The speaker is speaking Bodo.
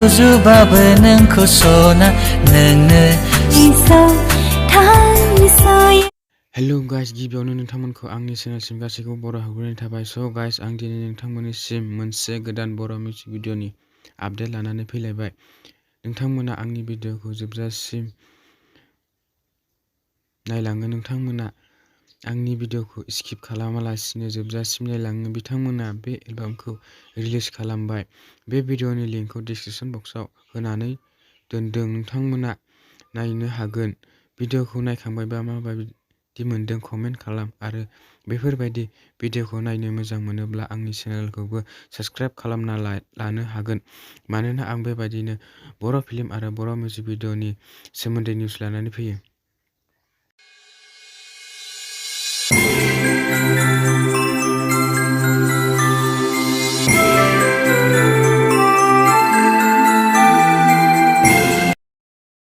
रुजुबाबो नोंखौ सना नोंनो हेलो गाइस, गिबियावनो नोंथांमोनखौ आंनि चेनेलसिम गासैखौबो बर' हाबग्रोनाय थाबाय। स' गाइस, आं दिनै नोंथांमोननिसिम मोनसे गोदान बर' मिउजिक भिडिअ'नि आपडेट लानानै फैलायबाय। नोंथांमोना आंनि भिडिअ'खौ जोबजासिम नायलाङो, नोंथांमोना आंनि भिडिअ'खौ स्किप खालामालासिनो जोबजासिम नायलाङो, बिथांमोना बे एलबामखौ रिलिज खालामबाय। बे भिडिअ'नि लिंकखौ डिसक्रिपशन बक्सआव होनानै दोनदों, नोंथांमोना नायनो हागोन। भिडिअ'खौ नायखांबायबा माबायदि मोनदों कमेन्ट खालाम, आरो बेफोरबायदि भिडिअ'खौ नायनो मोजां मोनोब्ला आंनि चेनेलखौबो साबस्क्राइब खालामना लानो हागोन, मानोना आं बेबायदिनो बर' फिल्म आरो बर' मिउजिक भिडिअ'नि सोमोन्दै निउस लानानै फैयो।